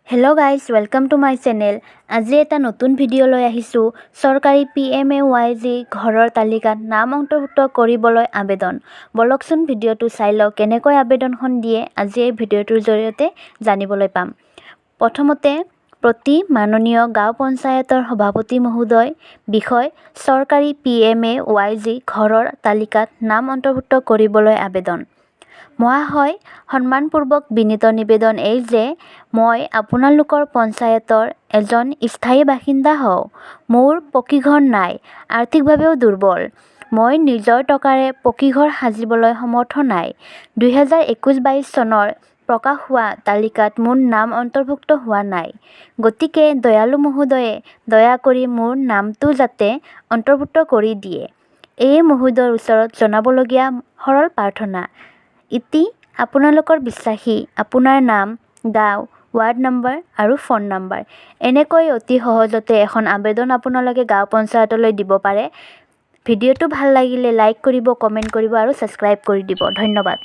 Hello guys, welcome to my channel. আজি এটা নতুন ভিডিঅ' লৈ আহিছোঁ। চৰকাৰী পিএমএৱাই জি ঘৰৰ তালিকাত নাম অন্তৰ্ভুক্ত কৰিবলৈ আবেদন। ব'লকচোন, ভিডিঅ'টো চাই লওক। কেনেকৈ আবেদনখন দিয়ে, আজি এই ভিডিঅ'টোৰ জৰিয়তে জানিবলৈ পাম। প্ৰথমতে, প্ৰতি মাননীয় গাঁও পঞ্চায়তৰ সভাপতি মহোদয়, বিষয় চৰকাৰী পিএমএৱাই জি ঘৰৰ তালিকাত নাম অন্তৰ্ভুক্ত কৰিবলৈ আবেদন। মহাশয়, সন্মানপূৰ্বক বিনীত নিবেদন এই যে মই আপোনালোকৰ পঞ্চায়তৰ এজন স্থায়ী বাসিন্দা হওঁ। মোৰ পকীঘৰ নাই, আৰ্থিকভাৱেও দুৰ্বল। মই নিজৰ টকাৰে পকীঘৰ সাজিবলৈ সমৰ্থ নাই। 2021-22 চনৰ প্ৰকাশ হোৱা তালিকাত মোৰ নাম অন্তৰ্ভুক্ত হোৱা নাই। গতিকে দয়ালু মহোদয়ে দয়া কৰি মোৰ নামটো যাতে অন্তৰ্ভুক্ত কৰি দিয়ে, এয়ে মহোদয়ৰ ওচৰত জনাবলগীয়া সৰল প্ৰাৰ্থনা। ইতি আপোনালোকৰ বিশ্বাসী। আপোনাৰ নাম, গাঁও, ৱাৰ্ড নম্বৰ আৰু ফোন নম্বৰ। এনেকৈ অতি সহজতে এখন আবেদন আপোনালোকে গাঁও পঞ্চায়তলৈ দিব পাৰে। ভিডিঅ'টো ভাল লাগিলে লাইক কৰিব, কমেণ্ট কৰিব আৰু ছাবস্ক্ৰাইব কৰি দিব। ধন্যবাদ।